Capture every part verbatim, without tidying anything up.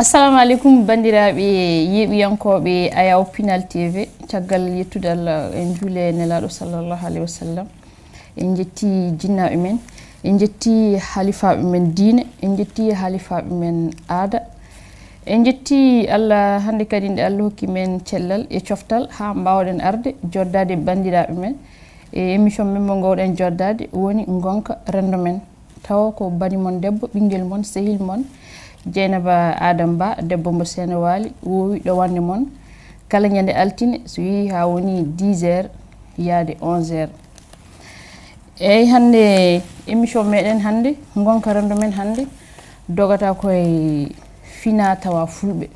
Assalamu aleykum, banndiraaɓe yeeɓiyankooɓe Ayaw Pinal T V. Caggal yettude Allah, en njuule Nelaaɗo sallallahu alaihi wasallam. En njetti jinnaaɓe men, en njetti halifaaɓe men diine, en njetti halifaaɓe men aada. En njetti Allah hannde kadi nde Allah hokki men cellal e coftal haa mbaawɗen arde joddaade banndiraaɓe men e émission men mo ngoowɗen joddaade woni Ngonka Renndo Men. Tawa ko bani mon debbo, ɓinngel mon, sehil mon, Jeynaba Adam Ba, debbo mbo Seene Waali, woowi ɗowande mon kala ñande altine, so yehi haa woni dix heures yaade onze heures. Eeyi, hannde émission meɗen hannde, Ngonka Renndo Men hannde, dogata koye fina tawa fulɓe.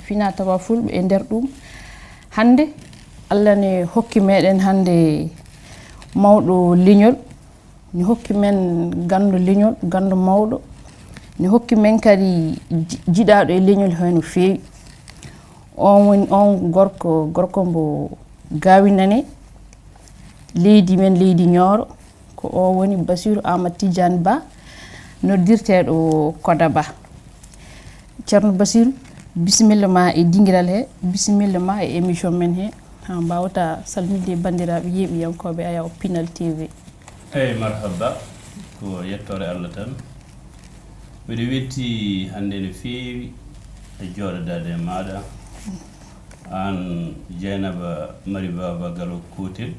Fina tawa fulɓe e nder ɗum, hannde Allah ne hokki meɗen hannde mawɗo leñol, ne hokki men ganndo leñol, ganndo mawɗo, ne hokki men kadi ji-, jiɗaaɗo e leñol heen no feewi. On woni on gorko, gorko mbo Gawinane, leydi men, leydi Ñooro, ko o woni Bassirou Amadou Tidiane Ba, noddirteeɗo Koda Ba. Ceerno Bassirou, bisimilla ma e dingiral he, bisimilla ma e émission men he, haa mbaawta salminde banndiraaɓe yeeɓiyankooɓe Ayaw Pinal T V. Eeyi, marhaba, ko yettoore Allah tan. Mbiɗo weltii hannde no feewi e jooɗodaade e maaɗa, aan Jeynaba Mari Baaba Galo Kootel,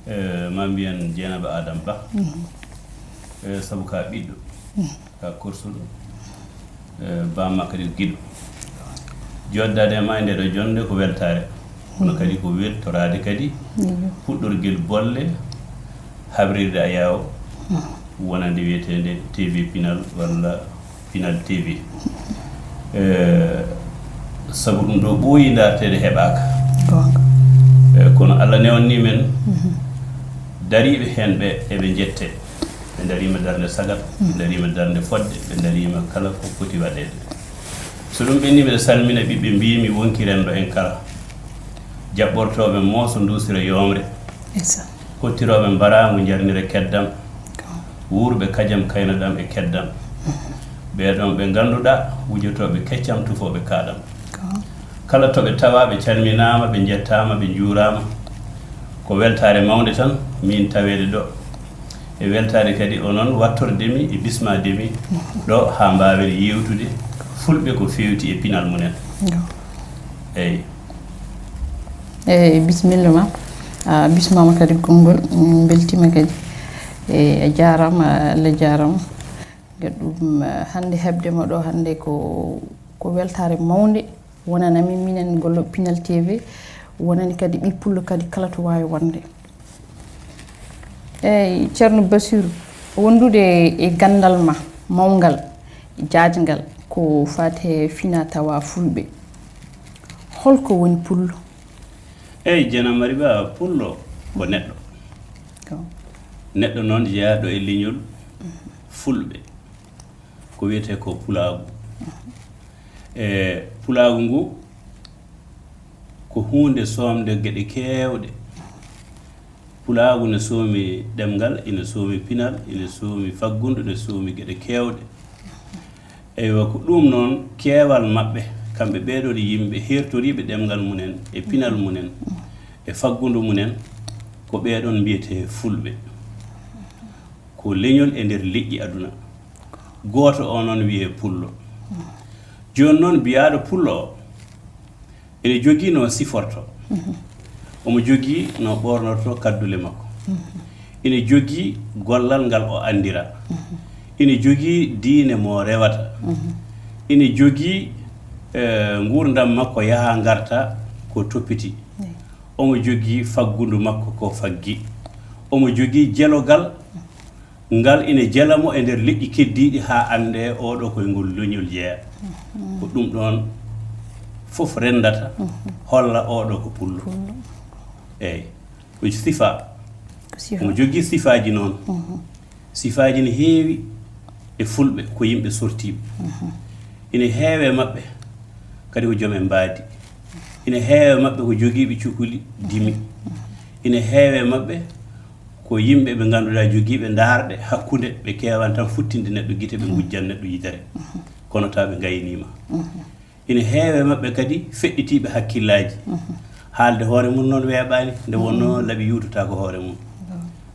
e, maa mbiyen Jeynaba Adam Ba, e, sabu ka ɓiɗɗo, ka korsuɗo, e, bamma kadi ko giɗo. Jooɗodaade e maa e nde ɗo jonnde ko weltaare, kono kadi ko weltoraade kadi puɗɗorgel bolle habrirde Ayaw wonande wiyeteende T V Pinal walla Pinal T V. E, sabu ɗum ɗo ɓooyi ndaarteede heɓaaka. Goonga. E, kono Allah newannii men dariiɓe heen ɓe eɓe njettee. Ɓe ndariima darnde sagal, ɓe ndariima darnde fodde, ɓe ndariima kala ko foti waɗeede. So ɗum ɓennii, mbiɗa salmina ɓiɓɓe mbiimi wonki renndo en kala. Jaɓɓortooɓe mooso nduusira yoomre. Ndeysaan. Hottirooɓe mbaraangu njarnira keddam. Goonga. Wuurɓe kajam kaynoɗam e keddam. Ɓee ɗoon ɓe ngannduɗaa wujotooɓe keccam tufooɓe kaaɗam. Goonga. Kala to ɓe tawaa ɓe calminaama, ɓe njettaama, ɓe njuuraama. Ko weltaare mawnde tan miin taweede ɗo. E weltaade kadi onon wattorde mi e bismaade mi ɗo haa mbaawen yeewtude fulɓe ko feewti e pinal mumen. Eeyi. Eeyi, bisimilla ma. A bismaama kadi konngol, min mbeltiima kadi. Eeyi, a jaaraama, Allah jaaraama. Ngam ɗum, eh, hannde heɓde ma ɗo hannde ko, ko weltaare mawnde. Wonana min, minen gollo Pinal T V, wonani kadi ɓiy pullo kadi kala to waawi wonde. Eeyi, Ceerno Bassirou, wondude e ganndal ma mawngal, jaajngal, ko faati e fina tawa fulɓe. Holko woni pullo? Eeyi, Jeynaba Mari Ba, pullo ko neɗɗo. Ko. Neɗɗo noon jeyaaɗo e leñol fulɓe. Ko wiyetee ko pulaagu. E pulaagu ngu ko huunde soomde geɗe keewɗe. Pulaagu ne soomi ɗemngal, ina soomi pinal, ina soomi faggudu, ina soomi geɗe keewɗe. Eywa, ko ɗum noon keewal maɓɓe, kamɓe ɓee ɗoo yimɓe heertoriiɓe ɗemngal mumen e pinal mumen e faggudu mumen, ko ɓee ɗoon mbiyetee fulɓe. Ko leñol e nder leƴƴi aduna. Gooto o noon wiyee pullo. Jooni noon, biyaaɗo pullo o, ene jogii no siforto. Omo jogii no ɓoornorto kaddule makko. Ene jogii gollal ngal o anndira. Ene jogii diine mo rewata. Ene jogii, eh, nguurndam makko yaha ngarta ko toppiti. Omo jogii faggudu makko ko faggi. Omo jogii jelogal ngal ina jela mo e nder leƴƴi keddiiɗi haa annde oɗo koye ngol leñol jeeya. Ko ɗum ɗoon fof renndata, holla oɗo ko pullo. Pullo. Eeyi, ko sifa. Ko sifa. Omo jogii sifaaji noon. Sifaaji ne heewi e fulɓe, ko yimɓe sortiiɓe. Ina heewe maɓɓe kadi ko joom en mbaadi. Ina heewe maɓɓe ko jogiiɓe cukuli dimi. Ina heewe maɓɓe ko yimɓe ɓe ngannduɗaa jogiiɓe ndaarɗe hakkunde, ɓe keewan tan futtinde neɗɗo gite, ɓe ngujjan neɗɗo yitere. kono taw ɓe ngayniima. Ina heewe maɓɓe kadi feɗɗitiiɓe hakkillaaji. Haalde hoore mum noon weeɓaani, nde wonnoo laɓi yuutotaako hoore mum.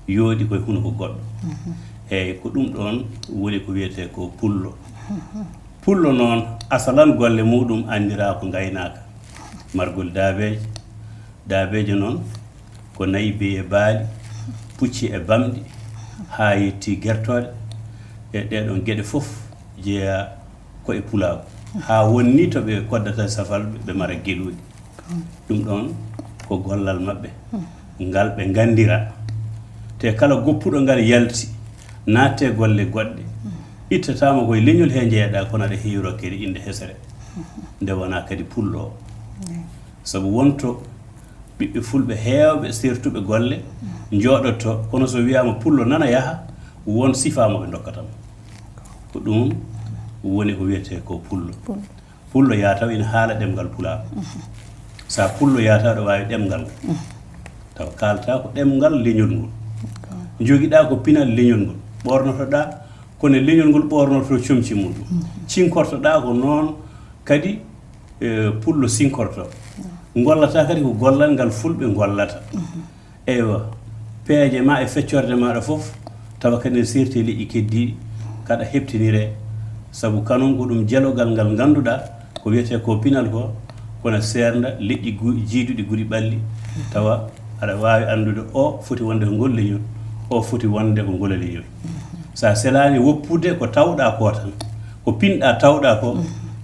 Yooɗi koye hunuko goɗɗo. Eeyi, ko ɗum ɗoon woni ko wiyetee ko pullo. Pullo noon, asalan golle muɗum anndiraa ko ngaynaaka. Margol daabeeje. Daabeeje noon, ko nayi, beyi e baali, pucci e bamɗi, haa yetti gertooɗe. E ɗee ɗoon geɗe fof jeyaa ko e pulaagu. Haa wonni to ɓe koddata safalɓe, ɓe mara geluuɗi. Ɗum ɗoon ko gollal maɓɓe, ngal ɓe nganndira. Te kala goppuɗo ngal yalti, naatte golle goɗɗe, ittataama koye leñol he njeeɗa, kono aɗa heewira kadi innde hesere. Nde wonaa kadi pullo. Sabu wonto ɓiɓɓe fulɓe heewɓe sertuɓe golle njooɗotoo, kono so wiyaama pullo nana yaha, won sifaa mo ɓe ndokkata mo. Ko ɗum woni ko wiyetee ko pullo. Pullo. Pullo yaa taw ina haala ɗemngal pulaar. Sa pullo yaa taw aɗa waawi ɗemngal ngal. Tawa kaalata ko ɗemngal leñol ngol. Njogiɗaa ko pinal leñol ngol. Ɓoornotoɗaa ko ne leñol ngol ɓoornoto comci muɗum. Cinkortoɗaa ko noon kadi, eh, pullo sinkorto. Ngollata kadi ko gollal ngal fulɓe ngollata. Eywa, peeje ma e feccorde maɗa fof, tawa kadi ne serti e leƴƴi keddiɗi, kaɗa heɓtinire. Sabu kanum ko ɗum jelogal ngal ngannduɗaa, ko wiyetee ko pinal ko, kono seernda leƴƴi gu-, jiiduɗi guri ɓalli, tawa aɗa waawi anndude o foti wonde ko ngol leñol, o foti wonde ko ngol leñol. Sa selaani woppude ko tawɗaa ko tan, ko pinɗaa tawɗaa ko,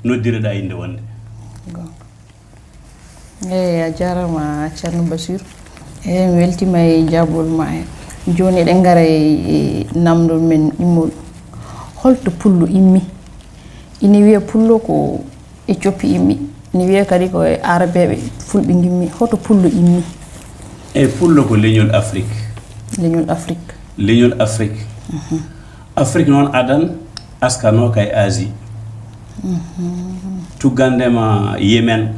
noddireɗaa innde wonde. Eeyi, a jaaraama, Ceerno Basiiru. Eeyi, mi weltiima e jaabol ma he. Jooni eɗen ngara e, e naamndol men ɗimmol. Holto pullo immi? Ina wiyee pullo ko Ecoppi immi. Ina wiyee kadi ko e Aarabeeɓe fulɓe ngimmi. Hoto pullo immi? Eeyi, pullo ko leñol Afrik. Leñol Afrik. Leñol Afrik. Afrik noon adan askanoo ka e Asie. Tuggandema Yemen,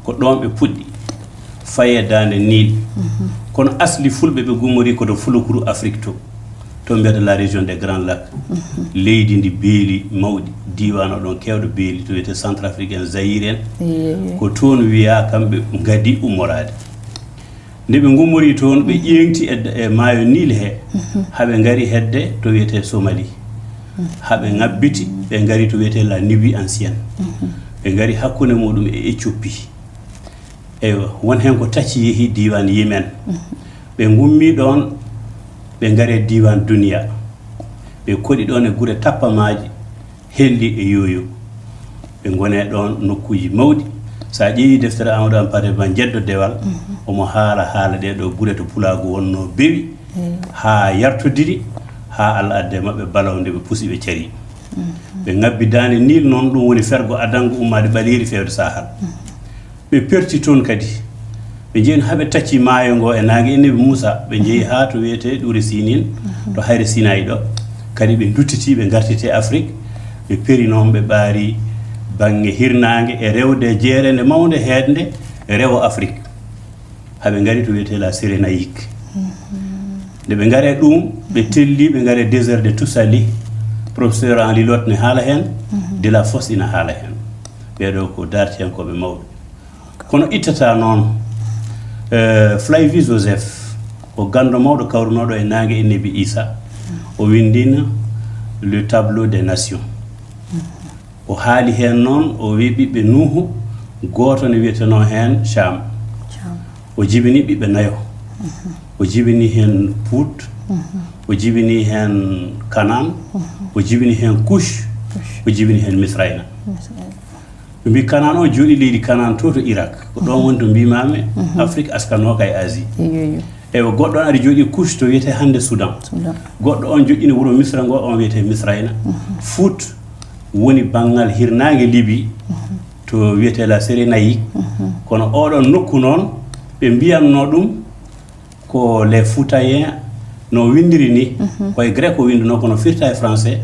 ko ɗoon ɓe puɗɗi, faye daande Niil. Kono asli fulɓe ɓe gummori ko to fulakuru Afrik to, to mbiyata la région des Grands Lacs. Leydi ndi beeli mawɗi, diiwaan o ɗoon keewɗo beeli, to wiyetee Centrafrique en, Zaïre en. Ko toon wiyaa kamɓe ngadi ummoraade. Nde ɓe ngummori toon, ɓe ƴeeŋti e, e maayo Niil he, haa ɓe ngari hedde to wiyetee Somalie. Haa ɓe ŋabbiti, ɓe ngari to wiyetee la Nubie ancienne. Ɓe ngari hakkunde muɗum e Éthiopie. Eywa, won heen ko tacci yehi diiwaan Yemen. Ɓe ngummi ɗoon, ɓe ngari e diiwaan Dunya. Ɓe koɗi ɗoon e gure tappamaaji, Helli e Yooyo. Ɓe ngoni ɗoon nokkuuji mawɗi. So a ƴeewii deftere Amadou Hampâté Bâ Jeddo Dewal, omo haala haala ɗee ɗoo gure to pulaagu wonnoo bewi, haa yartodiri, haa Allah addi e maɓɓe balaw nde ɓe pusi ɓe carii. Ɓe ŋabbi daande Niil noon, ɗum woni fergo adango ummaade ɓaleeri feewde Sahara. Ɓe perti toon kadi. Ɓe njehi haa ɓe tacci maayo ngo e naange Annabi Muusa. Ɓe njehi haa to wiyetee Ɗuure Sinin, to hayre Sinayi ɗo. Kadi ɓe nduttiti, ɓe ngartiti e Afrik. Ɓe peri noon, ɓe ɓaari baŋŋe hirnaange e rewde jeerende mawnde heednde rewo Afrik. Haa ɓe ngari to wiyetee la Cyrénaïque. Nde ɓe ngari e ɗum, ɓe telli, ɓe ngari e désert de Toussaly. Professeur Henri Lotto ne haala heen, Delafosse ina haala heen. Ɓee ɗoo ko daartiyankooɓe mawɓe. Kono ittata noon, eh, Flavie Joseph, ko ganndo mawɗo kawrunooɗo e naange Annabi Iisa, o winndino Le Tableau des Nations. O haali heen noon, o wii ɓiɓɓe Nuuhu, gooto ne wiyetenoo heen Caam. Caam. O jibini ɓiɓɓe nayo. O jibini heen Puut, o jibini heen Kanaan, o jibini heen Kush, o jibini heen Misrayna. Ɓe mbii Kanaan o jooɗii leydi Kanaan to, to Irak. Ko ɗoon woni to mbiimaami Afrik askanoo ka e Asie. Iyo, iyo. Eywa, goɗɗo on ari jooɗii Kush to wiyetee hannde Soudan. Soudan. Goɗɗo on joɗɗini wuro Misra ngo, on wiyetee Misrayna. Fuut woni banngal hirnaange Libi, to wiyetee la Cyrénaïque. Kono oɗon nokku noon, ɓe mbiyatnoo ɗum ko les Foutayen, no winndiri ni, ko e grec o winndunoo, kono firta e français.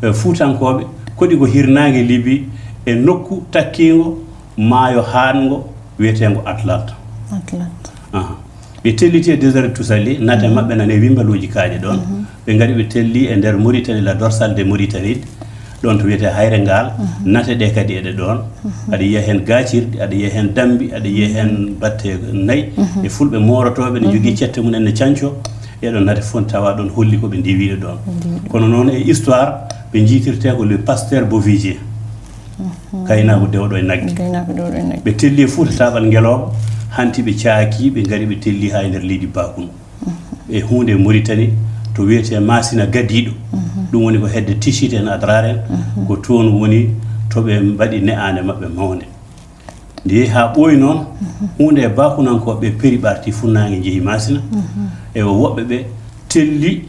E Fuutankooɓe, koɗi ko hirnaange Libi, e nokku takkiingo maayo haaɗngo wiyeteengo Atlante. Atlante. Aha. Ɓe telliti e désert Toussaly, nate maɓɓe nane e wimbaluuji kaaƴe ɗoon. Ɓe ngari ɓe telli e nder Mauritanie, la dorsale de Mauritanie. Ɗon to wiyetee Hayre Ngaal, nate ɗe kadi eɗe ɗon. Aɗa yiya heen gaacirɗi, aɗa yiya heen dammbi, aɗa yiya heen batte nayi. E fulɓe moorotooɓe ne njogii cette mum en ne canco. Ɗeɗon nate fof tawa ɗon holli ko ɓe ndiwiiɗo ɗon. Kono noon e histoire, ɓe njiytirtee ko le pasteur Beauvisier. Gaynako dewɗo e nagge. Gaynako dewɗo e nagge. Ɓe telli e Fuuta Taaɓal Ngelooba, hanti ɓe caaki, ɓe ngari ɓe telli haa e nder leydi Bakun. E huunde e Mauritanie, to wiyetee Masina Gadiiɗo. Ɗum woni ko hedde Tichit en, Adrar en, ko toon woni to ɓe mbaɗi ne'aande maɓɓe mawnde. Nde yehi haa ɓooyi noon, huunde e Bakunankooɓe ɓe peri ɓarti funnaange njehi Masina. E o woɓɓe ɓe telli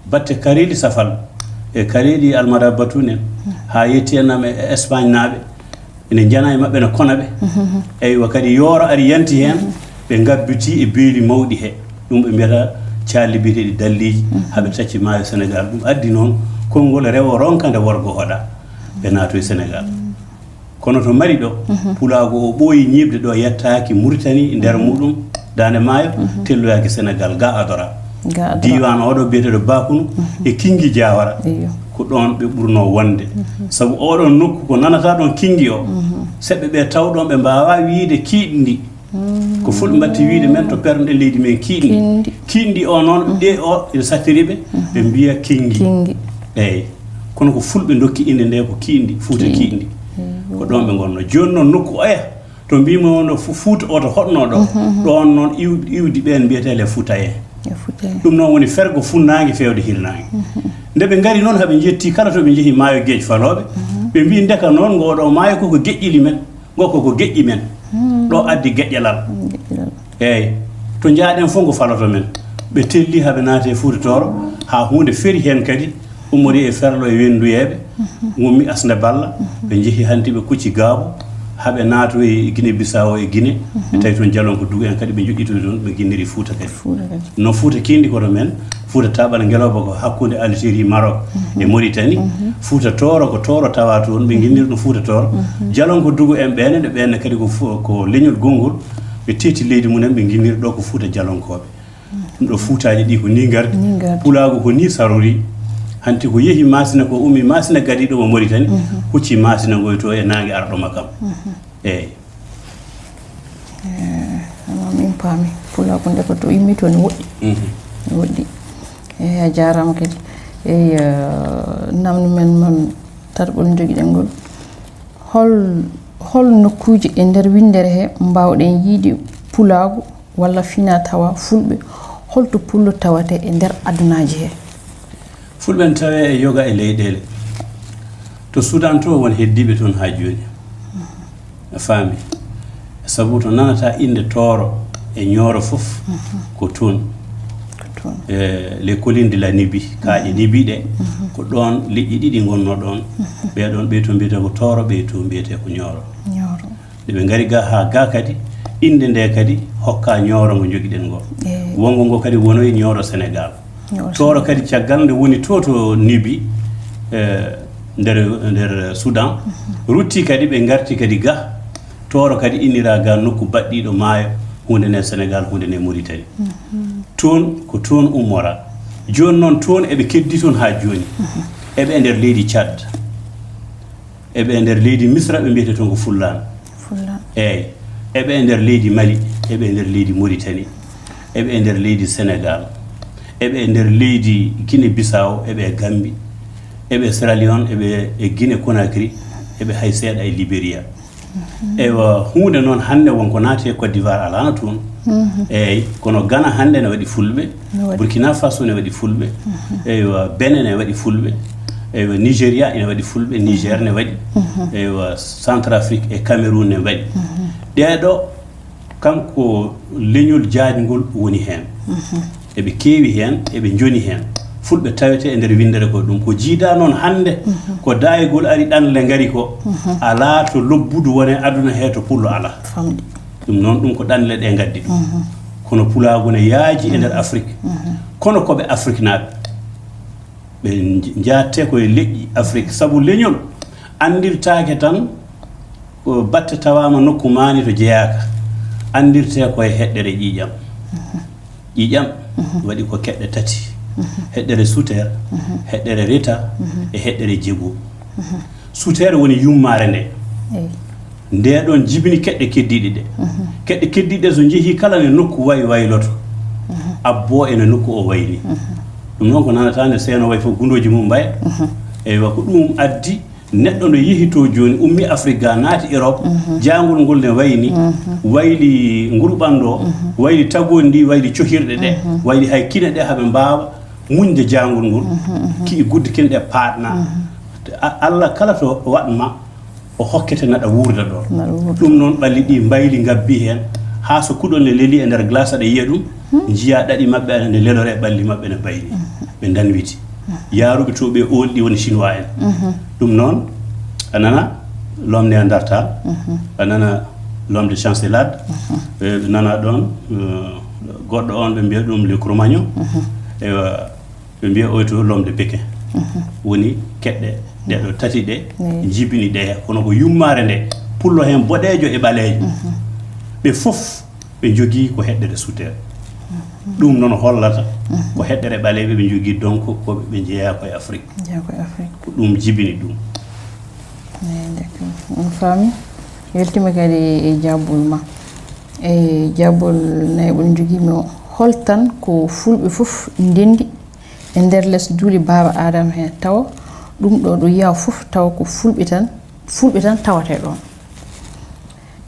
batte kareeli safal e kareeli almara batun en, haa yetti en am e Espagne naaɓe, ene njana e maɓɓe, ne kona ɓe. Eywa, kadi yooro ari yanti heen, ɓe ngabbiti e beeli mawɗi he. Ɗum ɓe mbiyata calli biyeteeɗi dalliiji, haa ɓe tacci maayo Senegaal. Ɗum addi noon konngol rewo ronka nde worgo hoɗa, ɓe naato e Senegaal. Kono to mari ɗo, pulaagu o ɓooyi ñiiɓde ɗo, yettaaki Muritani nder muɗum, Daande Maayo, telloyaaki Senegaal, ga Adora. Ga Adora. Diiwaan oɗo biyeteeɗo Bakunu e Kinngi Jaawara. Iyo. Ko ɗoon ɓe ɓurnoo wonde. Sabu oɗon nokku ko nanata ɗon Kinngi o, seɓɓe ɓe taw ɗon ɓe mbaawaa wiyde kiiɗndi. Ko fulɓe mbatti wiyde men to perɗe leydi men kiiɗndi. Kiiɗndi. Kiiɗndi o noon, ɗe o ene sattiri ɓe, ɓe mbiya Kinngi. Kinngi. Eey. Kono ko fulɓe ndokki innde nde ko kiiɗndi, Fuuta kiiɗndi. Kiiɗndi. Ko ɗoon ɓe ngonnoo. Jooni noon nokku oya to mbiimi wonno Fu-, Fuuta o to hoɗnoo ɗo, ɗoon noon iw-, iwdi ɓeen mbiyetee les Foutayens. Les Foutayens. Ɗum noon woni fergo funnaange feewde hirnaange. Nde ɓe ngari noon, haɓe njetti kala to ɓe njehi maayo geej falooɓe, ɓe mbii ndeka noon ngoo ɗoo maayo koko geƴƴili men. Ngo ko, ko geƴƴi men. Ɗo addi geƴƴalal. Geƴƴalal. Eey. To njaaɗen fof ngo faloto men. Ɓe telli haa ɓe naati e Fuuta Tooro, haa huunde feri heen kadi, ummorii e Ferlo e Wennduyeeɓe, ngummi Asnde Balla, ɓe njehi hanti ɓe kucci Gaabu, haa ɓe naato e Gine Bisaawo e Gine, ɓe tawi toon Jalonko Dugu en kadi, ɓe njoƴƴitoyi toon, ɓe nginniri Fuuta kadi. Fuuta kadi. No Fuuta kiiɗndi koto men, Fuuta Taaɓal Ngelooba ko hakkunde Algérie, Maroc e Mauritanie. Fuuta Tooro ko Tooro tawa toon, ɓe nginniri ɗum Fuuta Tooro. Jalonko Dugu en ɓeen, ɓeen kadi ko fu-, ko leñol gonngol, ɓe teeti leydi mum en, ɓe nginniri ɗo ko Fuuta Jalonkooɓe. Ɗum ɗo Fuutaaji ɗi ko nii ngardi, nii ngardi. Pulaagu ko nii sarorii. Hanti ko yehi Maasina ko, ummi Maasina Gadiiɗo mo Mauritanie, hucci Maasina ngoy to e naange arɗo makam. Eey. Eh, ama min paami. Pulaagu nde ko to immi to ne woɗɗi. Mhm. Ne woɗɗi. Eey, a jaaraama kadi. Eey, eh, namni men man tarɓol njogiɗen ngol. Hol, hol nokkuuji e nder winndere he mbaawɗen yiide pulaagu walla fina tawa fulɓe? Holto pullo tawate e nder adunaaji he? Fulɓe ne tawee e yoga e leyɗeele. To Sudan to won heddiiɓe toon haa jooni. A faami? Sabu to nanata innde Tooro e Ñooro fof ko toon. Ko toon. E les collines de la Nibi, kaaƴe Nibi ɗe, ko ɗoon leƴƴi ɗiɗi ngonnoo ɗoon. Ɓee ɗoon, ɓee to mbiyetee ko Tooro, ɓee to mbiyetee ko Ñooro. Ñooro. Nde ɓe ngari ga haa ga kadi, innde nde kadi hokka Ñooro ngo njogiɗen ngo. Eey. Wonngo ngo kadi wonoyi Ñooro Senegaal. Ñooro Tooro Senegaal. Kadi caggal nde woni to, to Nibi, eh, nder, nder Sudan, rutti kadi ɓe ngarti kadi ga. Tooro kadi innira ga nokku baɗɗiiɗo maayo, huunde nde Senegaal, huunde nde Mauritanie. Toon, ko toon ummora. Jooni noon toon eɓe keddi toon haa jooni. Eɓe e nder leydi Tchad. Eɓe e nder leydi Misra, ɓe mbiyetee toon ko Fullaan. Fullaan. Eey. Eɓe e nder leydi Mali, eɓe e nder leydi Mauritanie, eɓe e nder leydi Senegaal, eɓe e nder leydi Guinée Bissau, eɓe e Gambie, eɓe e Sierra Leone, eɓe e Guinée Conakry, eɓe hay seeɗa e Liberia. Eywa, huunde noon hannde won ko naati e Côte d'Ivoire alaano toon. Eey, kono Ghana hannde ne waɗi fulɓe, ne waɗi. Burkina Faso ne waɗi fulɓe, eywa, Benin ne waɗi fulɓe, eywa, Nigeria ene waɗi fulɓe, Niger ne waɗi, eywa, Centrafrique e Cameroun ne mbaɗi. Ɗeeɗo kam ko leñol jaajngol woni heen. Eɓe keewi heen, eɓe njoni heen. Fulɓe tawete e nder winndere ko ɗum. Ko jiidaa noon hannde, ko daayegol ari ɗanle ngari ko, alaa to lobbudu wone aduna he to pullo alaa. Famɗi. Ɗum noon, ɗum ko ɗanle ɗe ngaddi ɗum. Kono pulaagu ne yaaji e nder Afrik. Kono ko ɓe Afriknaaɓe. Ɓe nj-, njaatte ko e leƴƴi Afrik. Sabu leñol anndirtaake tan ko batte tawaama nokku maani to jeyaaka. Anndirtee ko e heɗɗere ƴiiƴam. Ƴiiƴam waɗi ko keɗɗe tati. Heɗɗere Suter, heɗɗere Reta, e heɗɗere Jegu. Suteere woni yummaare nde. Nde ɗon jibini keɗɗe keddiiɗe ɗe. Keɗɗe keddiiɗe ɗe so njehii kala ne nokku wayi wayloto. Abboo ene nokku o wayni. Ɗum noon ko nanata nde seeno wayi fof gundooji mum mbaya. Eywa, ko ɗum addi neɗɗo no yehi to jooni, ummi Afrique ga, naati Europe, jaangol ngol ne wayni, wayli nguru ɓanndo, wayli tagondi ndi, wayli cohirɗe ɗe, wayli hay kine ɗe haɓe mbaawa muñde jaangol ngol, ki'i gudde kine ɗe paaɗna. A-, Allah kala to waɗ ma, o hokkete naɗa wuurda ɗoon. Naɗa wuurda. Ɗum noon ɓalli ɗi mbayli ngabbi heen, haa so kuɗol ne leli e nder glace aɗa yiya ɗum, njiya ɗaɗi maɓɓe aɗa ne lelore e ɓalli maɓɓe ne mbayli. Ɓe danwiti. Yaaruɓe to ɓe oolɗi woni chinois en. Ɗum noon, a nana l'homme néandertal, a nana l'homme de Chancelade, ɓe nana ɗoon, eh, goɗɗo on ɓe mbiya ɗum le Cro-Magnon. Eywa, ɓe mbiya oy to l'homme de Pékin. Woni keɗɗe ɗe ɗo tati ɗe jibini ɗe, kono ko yummaare nde, pullo heen boɗeejo e ɓaleejo. Ɓe fof ɓe njogii ko heɗɗere suteere. Ɗum noon hollata ko heɗɗere ɓaleeɓe ɓe njogii, donc ko ɓe njeyaa ko e Afrique. Njeyaa ko e Afrique. Ko ɗum jibini ɗum. Eey, d'accord. On faami. Weltima kadi e jaabol ma. E jaabol nayaɓol njogii mi o. Hol tan ko fulɓe fof ndenndi e nder les duule Baaba Aadama hee, tawa ɗum ɗo ɗo yiyaa fof, tawa ko fulɓe tan, fulɓe tan tawatee ɗoon.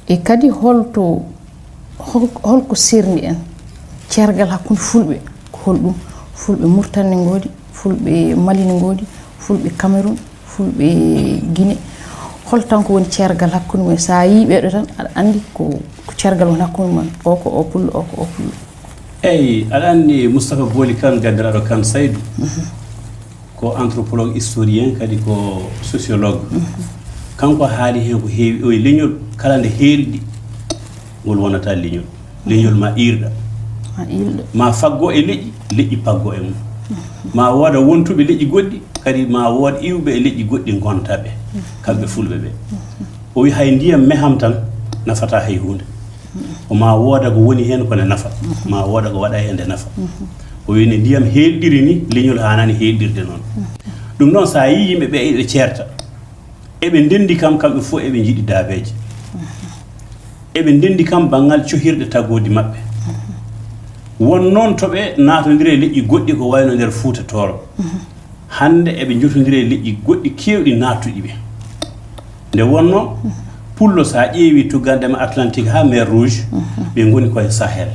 E kadi holto, hol-, holko serni en? Ceergal hakkunde fulɓe ko holɗum? Fulɓe Murtani ne ngoodi, fulɓe Mali ne ngoodi, fulɓe Cameroun, fulɓe Guinée. Hol tan ko woni ceergal hakkunde mumen? So a yii ɓeeɗo tan, aɗa anndi ko, ko ceergal woni hakkunde mumen. O ko o pullo, o ko o pullo. Eyi, aɗa anndi Moustapha Booli Kan, ganndiraaɗo Kan Saydu, ko anthropologue, historien, kadi ko sociologue. Kanko haali heen ko heewi, o e leñol kala nde heelɗi, ngol wonata leñol. Leñol ma iirɗa. Ma iirɗa. Ma faggo e leƴƴi, leƴƴi paggo e mum. Ma wooda wontuɓe leƴƴi goɗɗi, kadi ma wood iwɓe e leƴƴi goɗɗi ngonta ɓe, kamɓe fulɓe ɓe. O wi hay ndiyam meham tan nafata hay huunde. Ko ma wooda ko woni heen ko ne nafa. Ma wooda ko waɗa heen nde nafa. O wi ne ndiyam heelɗiri ni, leñol haanani heelɗirde noon. Ɗum noon, so a yii yimɓe ɓe eɓe ceerta, eɓe ndenndi kam, kamɓe fof eɓe njiɗi daabeeje. Eɓe ndenndi kam banngal cohirɗe tagoodi maɓɓe. Won noon to ɓe naatondiri e leƴƴi goɗɗi ko wayno nder Fuuta Tooro. Hannde eɓe njotondiri e leƴƴi goɗɗi keewɗi naattuɗi ɓe. Nde wonnoo, pullo, so a ƴeewi tugganɗe ma Atlantique haa mer Rouge, ɓe ngoni koye Sahel.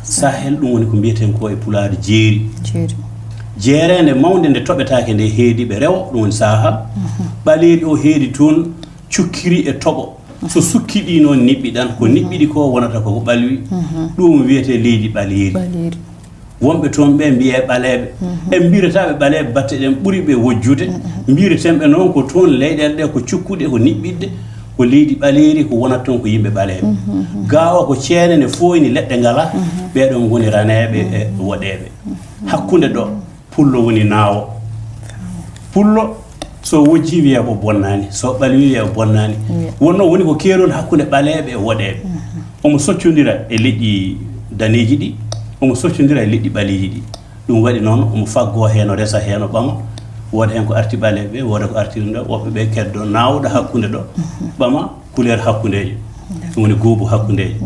Sahel, ɗum woni ko mbiyeten ko e Pulaar jeeri. Jeeri. Jeereende mawnde nde toɓetaake nde heedi ɓe rewo, ɗum woni Sahel. Ɓaleeri o heedi toon cukkiri e toɓo. So sukki ɗi noon niɓɓi ɗan, ko niɓɓiɗi ko wonata ko ko ɓalwi. Ɗum wiyetee leydi ɓaleeri. Ɓaleeri. Wonɓe toon ɓe mbiyee ɓaleeɓe. En mbiyrataa ɓe ɓaleeɓe, batte ɗen ɓuri ɓe wojjude. Mbiyretee ɓe noon ko toon leyɗeele ɗe ko cukkuɗe, ko niɓɓiɗde, ko leydi ɓaleeri, ko wonata toon ko yimɓe ɓaleeɓe. Gaa o ko ceene ne fooyni, leɗɗe ngalaa, ɓee ɗoon ngoni raneeɓe e woɗeeɓe. Hakkunde ɗo, pullo woni naawo. Pullo, so wojjii wiyee o bonnaani, so ɓalwii wiyee o bonnaani. Wonnoo woni ko keerol hakkunde ɓaleeɓe e woɗeeɓe. Omo soccondira e leƴƴi daneeji ɗi, omo soccondira e leƴƴi ɓaleeji ɗi. Ɗum waɗi noon, omo faggoo heen, o resa heen, o ɓama. Wooda heen ko arti ɓaleeɓe ɓe, wooda ko arti ɗum ɗo, woɓɓe ɓe keddo naawɗo hakkunde ɗo, ɓama couleur hakkundeejo. Ɗum woni goobu hakkundeejo.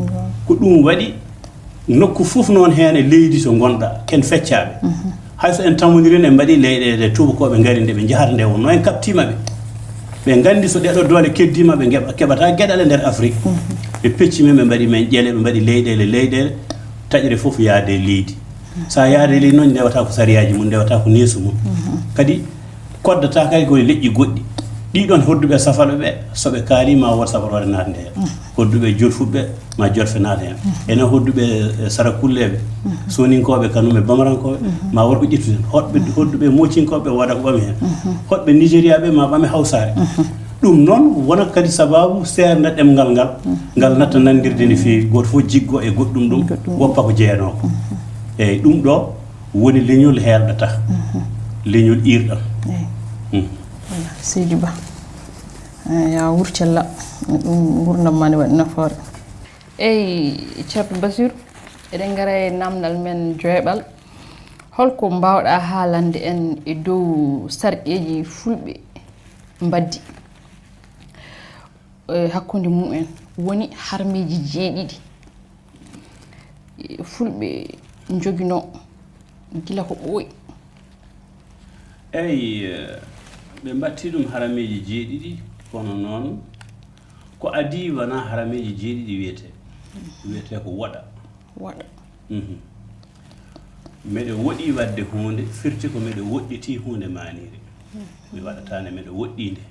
Ko ɗum waɗi nokku fof noon heen e leydi to ngonɗaa, ken feccaaɓe. Hay so en tamondiri en mbaɗi leyɗeele tuubakooɓe ngari nde ɓe njahata nde wonnoo en kaɓtiima ɓe. Ɓe nganndi so ɗeeɗoo doole keddiima ɓe ngeɓa-, keɓataa geɗal e nder Afrik. Ɓe pecci men, ɓe mbaɗi men ƴeele, ɓe mbaɗi leyɗeele, leyɗeele, taƴre fof yaade e leydi. So a yaade e leydi noon, ndewata ko sariyaaji mum, ndewata ko neesu mum. Kadi koddata kay ko e leƴƴi goɗɗi. Ɗiɗon hodduɓe safalɓe ɓe, so ɓe kaali ma wood safaroore naatnde heen. Hodduɓe jolfuɓe ma jolfe naata heen. Enen hodduɓe, eh, sarakulleeɓe, soninkooɓe, kanum e bamarankooɓe, ma wood ko ƴettude heen. Hoɗɓe, hodduɓe mocinkooɓe wooda ko ɓami heen. Hoɗɓe Nigéria ɓe ma ɓame hawsaare. Ɗum noon wona kadi sabaabu seernde ɗemngal ngal, ngal natta nanndirde no feewi, gooto fof jiggo e goɗɗum ɗum, goɗɗum. Woppa ko jeyanoo ko. Eeyi, ɗum ɗo woni leñol heerɗata, leñol iirɗam. Eeyi. Mm. Voilà, seydi Ba. Eh, ya wuur cella, ɗum nguurndam ma ne waɗi nafoore. Eeyi, Ceerno Basiru, eɗen ngara e naamndal men joyɓal. Holko mbaawɗaa haalande en e dow sarɗiiji fulɓe mbaddi e hakkunde mumen woni harmeeji jeeɗiɗi. Fulɓe njoginoo gila ko ɓooyi. Eyi, ɓe mbatti ɗum harameeji jeeɗiɗi, kono noon ko adii wonaa harameeji jeeɗiɗi wiyetee, wiyetee ko woɗa. Woɗa. Miɗo woɗi waɗde huunde firti ko miɗo woɗɗitii huunde maaniire. Mi waɗataa nde miɗo woɗɗii nde.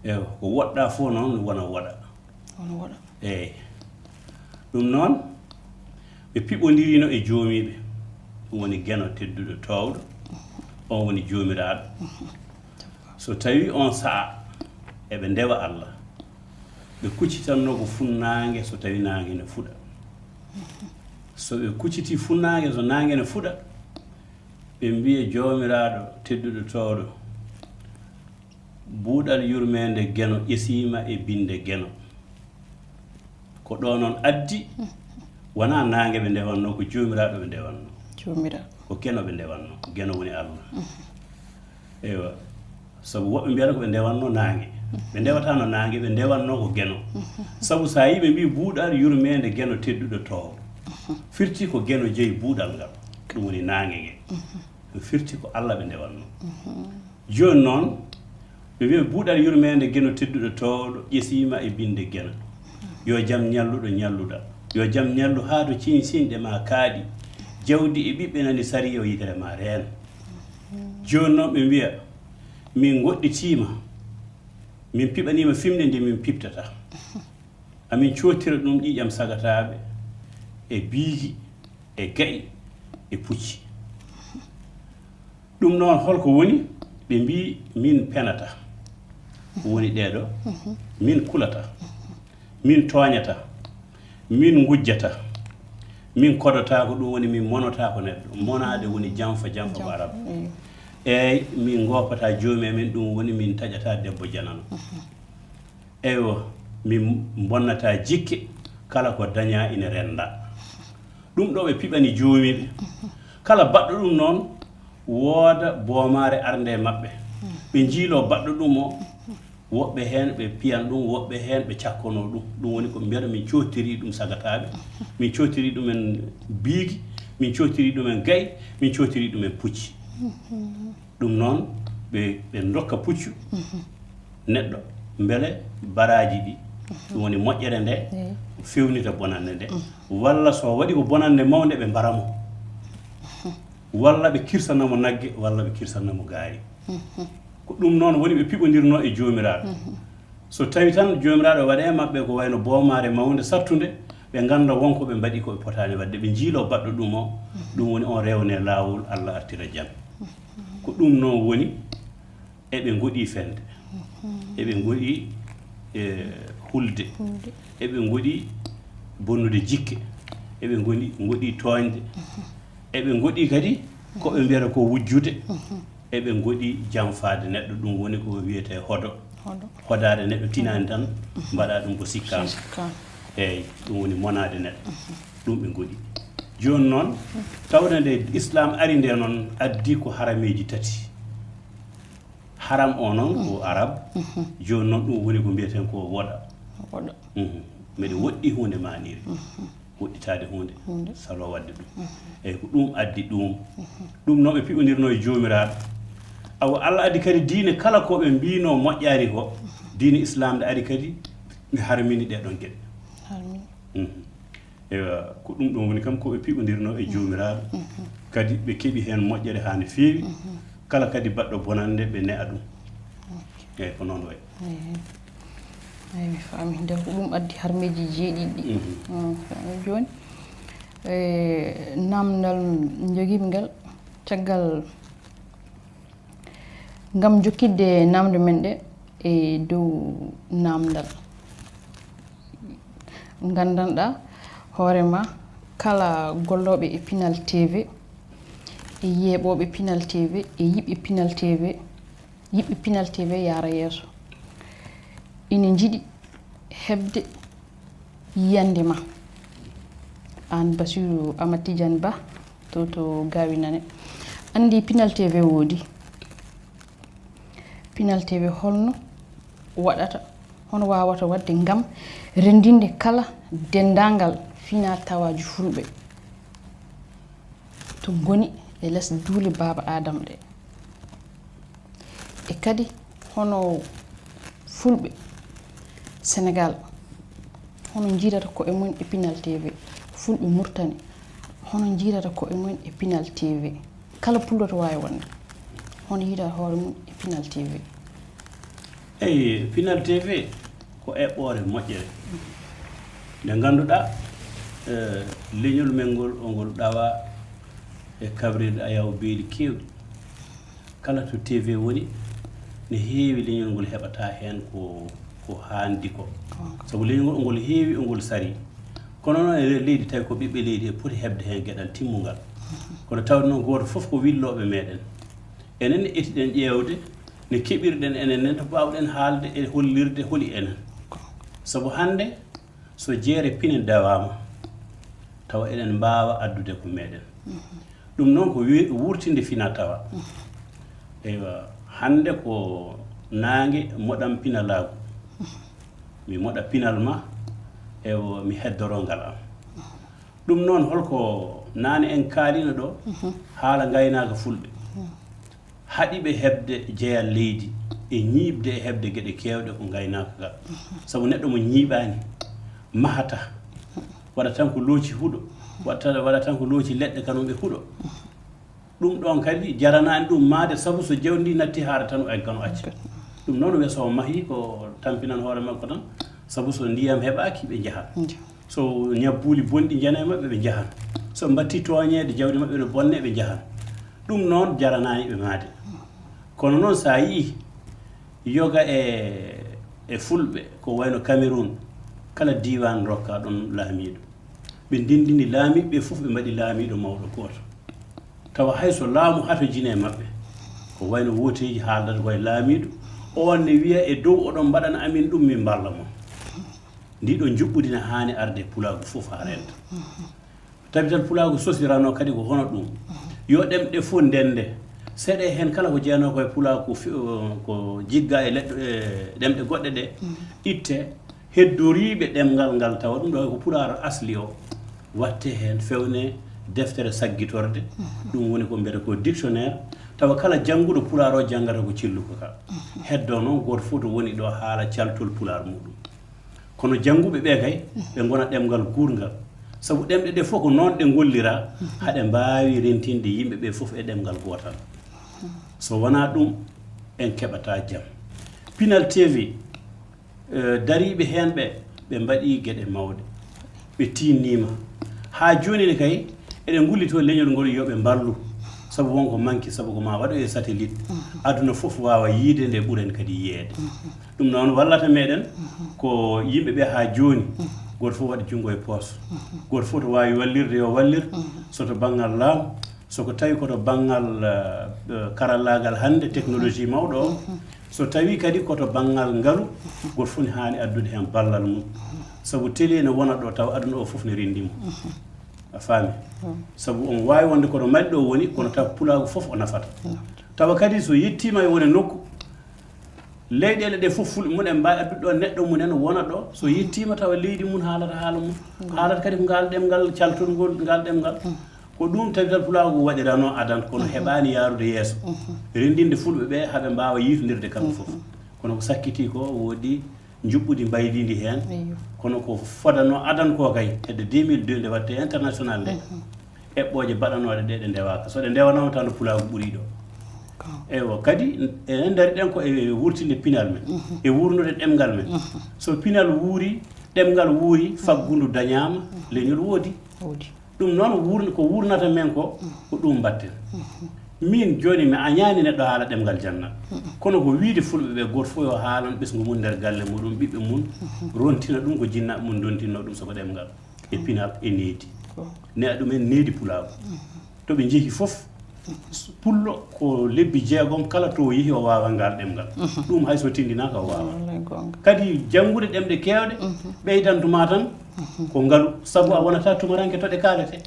Eyo, ko woɗɗaa fof noon wona woɗa. Wona woɗa. Eey. Ɗum noon, ɓe piɓondirino e joomiiɓe. Ɗum woni Geno tedduɗo toowɗo. On woni joomiraaɗo. So tawii oon sa'a eɓe ndewa Alla, ɓe kuccitanno ko funnaange so tawii naange ne fuɗa. So ɓe kuccitii funnaange so naange ne fuɗa, ɓe mbiya Joomiraaɗo tedduɗo toowɗo, buuɗal yurmeende Geno ƴesiima e binnde Geno. Ko ɗoo noon addi, wonaa naange ɓe ndewannoo, ko Joomiraaɗo ɓe ndewannoo. Joomiraaɗo. Ko Geno ɓe ndewannoo, Geno woni Alla. Eywa. Sabu woɓɓe mbiyata ko ɓe ndewannoo naange. Ɓe ndewataano naange, ɓe ndewannoo ko Geno. Sabu so a yii ɓe mbii buuɗal yurmeende Geno tedduɗo toowɗo. Firti ko Geno jeyi buuɗal ngal. Ɗum woni naange nge. Ɗum firti ko Alla ɓe ndewannoo. Jooni noon, ɓe mbii buuɗal yurmeende Geno tedduɗo toowɗo ƴesiima e binnde Geno. Yo jam ñalluɗo ñalluɗa. Yo jam ñallu haa to ciiñ-ciiñɗe maa kaaɗi. Jawdi e ɓiɓɓe nani sari yo yitere maa reen. Jooni noon ɓe mbiya, min ngoɗɗitiima, min piɓaniima fimnde nde min piɓtata. Amin cottira ɗum ƴiiƴam sagataaɓe e biigi e ga'i e pucci. Ɗum noon holko woni? Ɓe mbii, min penata, ko woni ɗee ɗoo, min kulata, min tooñata, min ngujjata, min kodotaako, ɗum woni min monotaako neɗɗo. Monaade woni janfa, janfa ko Arab. Eey, min ngoopataa joomi amen, ɗum woni min taƴataa debbo janano. Eywa, min mbonnataa jikke, kala ko dañaa ina rennda. Ɗum ɗoo ɓe piɓani joomiiɓe. Kala baɗɗo ɗum noon, wooda boomaare arnde e maɓɓe. Ɓe njiiloo baɗɗo ɗum o, woɓɓe heen ɓe piyan ɗum, woɓɓe heen ɓe cakkonoo ɗum. Ɗum woni ko mbiyata min cootirii ɗum sagataaɓe, min cootirii ɗum en biigi, min cootirii ɗum en gayi, min cootirii ɗum en pucci. Ɗum noon ɓe ɓe ndokka puccu neɗɗo mbele baraaji ɗi, ɗum woni moƴƴere nde fewnita bonannde nde, walla so waɗi ko bonannde mawnde ɓe mbara mo, walla ɓe kirsana mo nagge, walla ɓe kirsana mo gaari. Ko ɗum noon woni ɓe piɓondirnoo e Joomiraaɗo. So tawii tan Joomiraaɗo waɗa e maɓɓe ko wayno boomaare mawnde sattunde, ɓe ngannda won ko ɓe mbaɗi ko ɓe potaani waɗde, ɓe njiiloo baɗɗo ɗum o, ɗum woni on rewnee laawol, Alla artira jam. Ko ɗum noon woni, eɓe ngoɗii fende, eɓe ngoɗii e hulde, eɓe ngoɗii bonnude jikke, eɓe ngoɗii, ngoɗii tooñde, eɓe ngoɗii kadi ko ɓe mbiyata ko wujjude, eɓe ngoɗii janfaade neɗɗo, ɗum woni ko wiyetee hodo. Hodaade neɗɗo tinaani tan, mbaɗa ɗum ko sikkaama. Eeyi, ɗum woni monaade neɗɗo. Ɗum ɓe ngoɗii. Jooni noon, tawde nde Islaam ari nde noon, addi ko harameeji tati. Haram o noon ko Arab, jooni noon ɗum woni ko mbiyeten ko woɗa. Woɗa. Miɗo woɗɗi huunde maaniire. Woɗɗitaade huunde, saloo waɗde ɗum. Eeyi, ko ɗum addi ɗum. Ɗum noon ɓe piɓondirnoo e Joomiraaɗo. Awa Alla addi kadi diine kala ko ɓe mbiinoo moƴƴaani ko, diine Islaam nde ari kadi ɓe harmini ɗee ɗoon geɗe. Eywa, ko ɗum ɗoon woni kam ko ɓe piɓondirnoo e Joomiraaɗo. Kadi ɓe keɓi heen moƴƴere haa no feewi. Kala kadi baɗɗo bonannde ɓe ne'a ɗum. Eeyi, ko noon wayi. Eyi, mi faami. Nden ko ɗum addi harmeeji jeeɗiɗi ɗi. Jooni, e, naamndal njogiimi ngal caggal, ngam jokkitde naamnde men ɗe e dow naamndal. Nganndanɗaa hoore maa kala gollooɓe e Pinal T V, e yeeɓooɓe Pinal T V, e yiɓɓe Pinal T V, yiɓɓe Pinal T V yaara yeeso, ina njiɗi heɓde yiyannde ma. Aan Basiru Amat Tidiane Ba to to Gaawi Nane. Anndi Pinal T V woodi. Pinal T V holno waɗata, hono waawata waɗde ngam renndinde kala denndaangal finaa tawaaji fulɓe to ngoni e les duule Baaba Aadama ɗe? E kadi hono fulɓe Senegaal, hono njiidata koye mum e Pinal T V? Fulɓe Murtani, hono njiidata koye mum e Pinal T V? Kala pullo to waawi wonde, hono yiida hoore mum e Pinal T V? Eyi, Pinal T V ko eɓɓoore moƴƴere nde ngannduɗaa, eh, leñol men ngol, ongol ɗawa e kaɓrirɗe ayaw beeli keewɗi. Kala to T V woni, ne heewi leñol ngol heɓata heen ko, ko haandi ko. Sabu leñol ngol, ngol heewi, ongol sari. Kono noon e nder leydi, tawi ko ɓiɓɓe leydi e poti heɓde heen geɗal timmungal. Kono tawde noon gooto fof ko willooɓe meɗen. Enen ne etiɗen ƴeewde ne keɓirɗen enen ne, to mbaawɗen haalde e hollirde holi enen. Sabu hannde so jeere pine dawaama, tawa eɗen mbaawa addude ko meɗen. Ɗum noon ko wi-, wurtinde fina tawa. Eywa, hannde ko naange moɗam pinalaagu. Mi moɗa pinal ma, eywa, mi heddoro ngal am. Ɗum noon, holko naane en kaalino ɗo haala ngaynaaka fulɓe? Haɗi ɓe heɓde jeyal leydi e ñiiɓde e heɓde geɗe keewɗe ko ngaynaaka ka. Sabu neɗɗo mo ñiiɓaani mahata, waɗa tan ko looci huɗo, waɗata, waɗa tan ko looci leɗɗe kanum e huɗo. Ɗum ɗoon kadi jaranaani ɗum maade, sabu so jawdi ndi natti haara tan o eggan o acca. Ɗum noon, weso o mahi ko tampinan hoore makko tan, sabu so ndiyam heɓaaki ɓe njahan. So ñabbuuli bonɗi njana e maɓɓe, ɓe njahan. So mbattii tooñeede, jawdi maɓɓe no bonne, ɓe njahan. Ɗum noon jaranaani ɓe maade. Kono noon, so a yii yoga e, e fulɓe ko wayno Cameroun, kala diiwaan rokka ɗoon laamiiɗo. Ɓe ndenndini laamiiɓe ɓe fof, ɓe mbaɗi laamiiɗo mawɗo gooto. Tawa hay so laamu hatojini e maɓɓe, ko wayno wooteeji haaldata ko e laamiiɗo, oon ne wiya e dow oɗon mbaɗana amin ɗum, min mballa mon. Ndiɗo njuɓɓudi ne haani arde e pulaagu fof haa renta. Tabital pulaagu sosirano kadi ko hono ɗum. Yo ɗemɗe fof ndennde. Seeɗa heen kala ko jeyanoo ko e pulaagu ko fi-, ko jigga e leɗɗe, e ɗemɗe goɗɗe ɗe, itte, heddoriiɓe ɗemngal ngal, tawa ɗum ɗo ko pulaar asli o, watte heen, fewne deftere saggitorde. Ɗum woni ko mbiyetee ko dictionnaire. Tawa kala jannguɗo pulaar o janngata ko celluka ka. Heddoo noon gooto fof to woni ɗo haala caltol pulaar muɗum. Kono jannguɓe ɓe kay, ɓe ngona ɗemngal guurngal. Sabu ɗemɗe ɗe fof ko noon ɗe ngollira, haɗe mbaawi rentinde yimɓe ɓe fof e ɗemngal gootal. So wonaa ɗum, en keɓataa jam. Pinal T V, eh, dariiɓe heen ɓe, ɓe mbaɗii geɗe mawɗe. Ɓe tiinniima. Haa jooni ne kay, eɗen ngullitoo leñol ngol yo ɓe mballu. Sabu won ko manki, sabu ko maa waɗoye satellite. Aduna fof waawa yiyde nde, ɓuren kadi yiyeede. Ɗum noon wallata meɗen ko yimɓe ɓe haa jooni, gooto fof waɗa junngo e poos. Gooto fof to waawi wallirde yo wallir, so to banngal laamu, so ko tawi ko to banngal, eh, eh, karallaagal hannde, technologie mawɗo o, so tawi kadi ko to banngal ngalu, gooto fof ne haani addude heen ballal mum. Sabu télé ne wona ɗo, tawa aduna o fof ne renndi mo. A faami? Sabu omo waawi wonde ko to Mali ɗo woni, kono tawa pulaagu fof o nafata. Tawa kadi so yettiima e wone nokku, leyɗeele ɗe fof fulɓe mum en mbaawi addude ɗo neɗɗo mum en wona ɗo. So yettiima tawa leydi mum haalata haala mum, haalata kadi ko ngal ɗemngal caltol ngol, ngal ɗemngal. Ko ɗum tabital pulaagu waɗirano adan, kono heɓaani yaarude yeeso. Renndinde fulɓe ɓe haa ɓe mbaawa yiitondirde kamɓe fof. Kono ko sakkitii ko, woodi njuɓɓudi mbayliindi heen. Kono ko fodano adan ko kay, hedde deux mille deux nde waɗte international nde, eɓɓooje baɗanooɗe ɗe, ɗe ndewaaka. So ɗe ndewanaama tan, no pulaagu ɓuri ɗo. Eywa, kadi enen ndariɗen ko e wurtinde pinal men, e wuurnude ɗemngal men. So pinal wuuri, ɗemngal wuuri, faggundu dañaama, leñol woodi. Ɗum noon wuurn-, ko wuurnata men ko, ko ɗum mbaɗten. Min jooni mi añaani neɗɗo haala ɗemngal jannat. Kono ko wiyde fulɓe ɓe, gooto fof yo haalan ɓesngu mum nder galle muɗum, ɓiɓɓe mum, rontina ɗum ko jinnaaɓe mum ndontinno ɗum, so ko ɗemngal e pinal e needi. Ne ɗumen needi pulaagu. To ɓe njehi fof, pullo ko lebbi jeegom, kala to o yehi o waawa ngal ɗemngal. Ɗum hay so tindinaaka o waawa. Kadi janngude ɗemɗe keewɗe ɓeydantuma tan ko ngalu, sabu a wonata tumaranke to ɗe kaalete.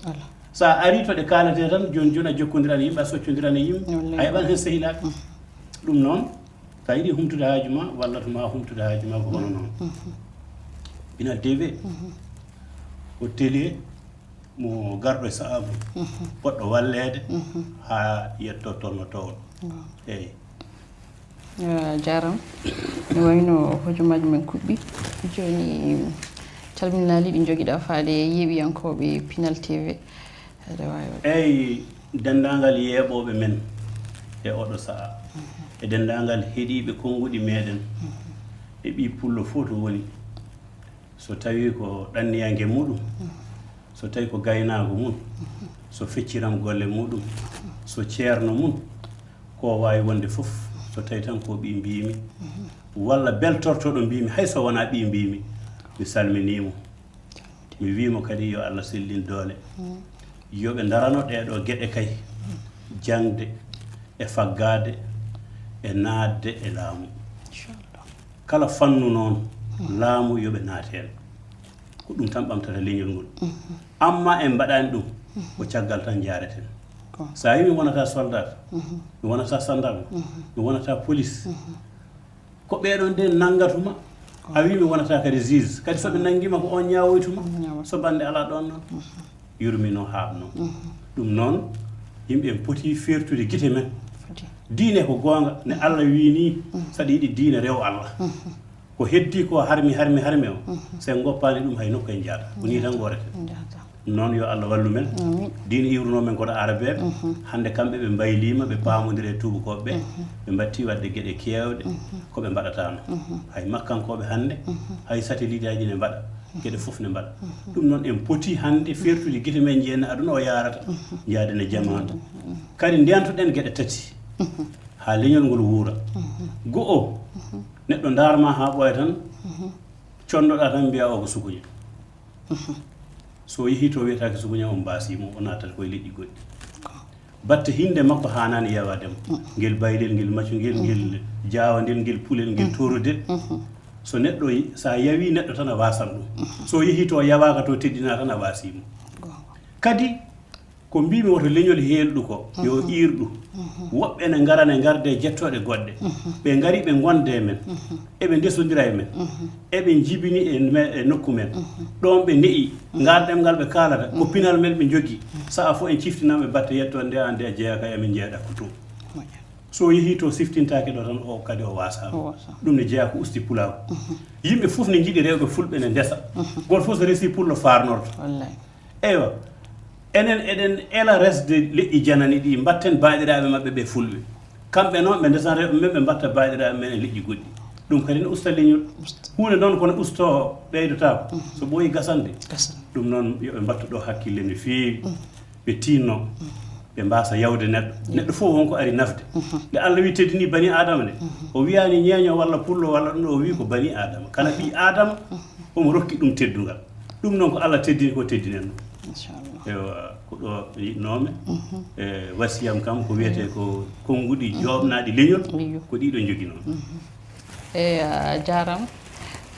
So a arii to ɗe kaalete tan, jooni jooni a jokkondiran e yimɓe, a soccondiran e yimɓe, a heɓan heen sehilaaɓe. Ɗum noon, A yiɗi humtude haaju ma, walla to ma humtude haaju ma ko hono noon. Pinal T V ko télé mo garɗo e sahaa mum, poɗɗo walleede haa yetto tolno toon. Eeyi. A jaaraama. No wayno hojomaaji men kuɓɓi. Jooni calminaali ɗi njogiɗa faade yeeɓiyankooɓe Pinal T V. Aɗa waawi waɗde. Eeyi, denndaangal yeeɓooɓe men e oɗo sahaa, e denndaangal heɗiiɓe konnguɗi meeɗen, e ɓii pullo fof to woni, so tawii ko ɗanniyanke muɗum, so tawii ko gaynaako mum, so fecciram golle muɗum, so ceerno mum, ko waawi wonde fof, so tawii tan ko ɓii mbiimi, walla beltortoɗo mbiimi, hay so wonaa ɓii mbiimi, mi salminii mo. Mi wii mo kadi yo Allah sellin doole. Yo ɓe ndarano ɗee ɗoo geɗe kay, jaŋde e faggaade e naatde e laamu. Kala fannu noon, laamu yo ɓe naat heen. Ko ɗum tan ɓamtata leñol ngol. Amma en mbaɗaani ɗum, ko caggal tan njaareten. So a wii mi wonata soldat, mi wonata sandarma, mi wonata polis, ko ɓeeɗon de nangatuma. A wii mi wonata kadi juge, kadi so ɓe nangima ko on ñaawoytuma. So bannde alaa ɗoon noon, yurmino haaɓno. Ɗum noon, yimɓe en poti fertude gite men. Diine ko goonga, ne Allah wii nii, saɗa yiɗi diine rew Allah. Ko heddi ko harmi harmi harmi o, so en ngoppaani ɗum hay nokku en njaata. Ko nii tan ngooreten. Ɗum noon yo Allah wallu men. Diine iwruno men koto Arabeeɓe, hannde kamɓe ɓe mbayliima, ɓe paamondiri e tuubakooɓe ɓe, ɓe mbatti waɗde geɗe keewɗe ko ɓe mbaɗataano. Hay Makkankooɓe hannde, hay satellite aji ne mbaɗa, geɗe fof ne mbaɗa. Ɗum noon en poti hannde fertude gite men, njiyen no aduna o yaarata, njaaden e jamaanu. Kadi ndeentoɗen geɗe tati haa leñol ngol wuura. Go'o, neɗɗo ndaarma haa ɓooya tan, condoɗaa tan mbiyaa o ko sukuña. So yehii to wiyetaake sukuña, on mbaasiimo, o naatata koye leƴƴi goɗɗi. Batte hinnde makko haanaani yawaade mo. Ngel baylel, ngel macungel, ngel jaawandel, ngel pulel, ngel torodel. So neɗɗo, so a yawii neɗɗo tan a waasan ɗum. So yehii to yawaaka to teddinaa tan a waasiimo. Kadi ko mbiimi woto leñol heelɗu ko, yo iirɗu. Woɓɓe ne ngara ne ngarda e jettooɗe goɗɗe. Ɓe ngari ɓe ngonda e men. Eɓe ndesondira e men. Eɓe njibini e me-, e nokku men. Ɗoon ɓe ne'i. Ngal ɗemngal ɓe kaalata, ko pinal men ɓe njogii. Sa'a fof en ciftinama ɓe batte yetto nde an nde a jeyaaka e amin njeeya ɗakko to. So yehii to siftintaake ɗo tan o kadi o waasaama. Ɗum ne jeyaa ko usti pulaagu. Yimɓe fof ne njiɗi rewɓe fulɓe ne ndesa. Gooto fof so resi pullo faarnorto. Eywa, enen eɗen ela resde leƴƴi janani ɗi, mbatten baaɗiraaɓe maɓɓe ɓe fulɓe. Kamɓe noon ɓe ndesan rewɓe men, ɓe mbatta baaɗiraaɓe men e leƴƴi goɗɗi. Ɗum kadi ne usta leñol. Huunde noon kono ustoo ɓeydotaako. So ɓooyi gasande. Ɗum noon yo ɓe mbattu ɗo hakkille no feewi. Ɓe tiinno, ɓe mbaasa yawde neɗɗo. Neɗɗo fof won ko ari nafde. Nde Allah wi teddini bani Aadama nde, o wiyaani ñeeño walla pullo walla ɗum ɗo, o wi ko bani Aadama. Kala ɓii Aadama, omo rokki ɗum teddungal. Ɗum noon ko Allah teddini ko teddinen ɗum. Ewa, ko ɗo yiɗnoomi. E wasiyam kam ko wiyetee ko konnguɗi jooɓnaaɗi leñol, ko ɗiɗo njoginoo. Eyi, a jaaraama.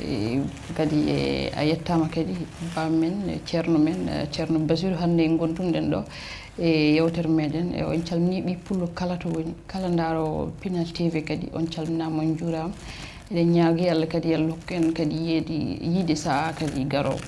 E, kadi e, a yettaama kadi, baam men, e, ceerno men, e, ceerno Basiru, hannde ngontunɗen ɗo e yewtere meɗen. E, on calminii ɓii pullo kala to woni, kala ndaaroowo Pinal T V kadi, on calminaama, on njuuraama. Eɗen ñaagii Allah kadi, yo Allah hokku en kadi yiyeede, yiide sahaa kadi garoowo.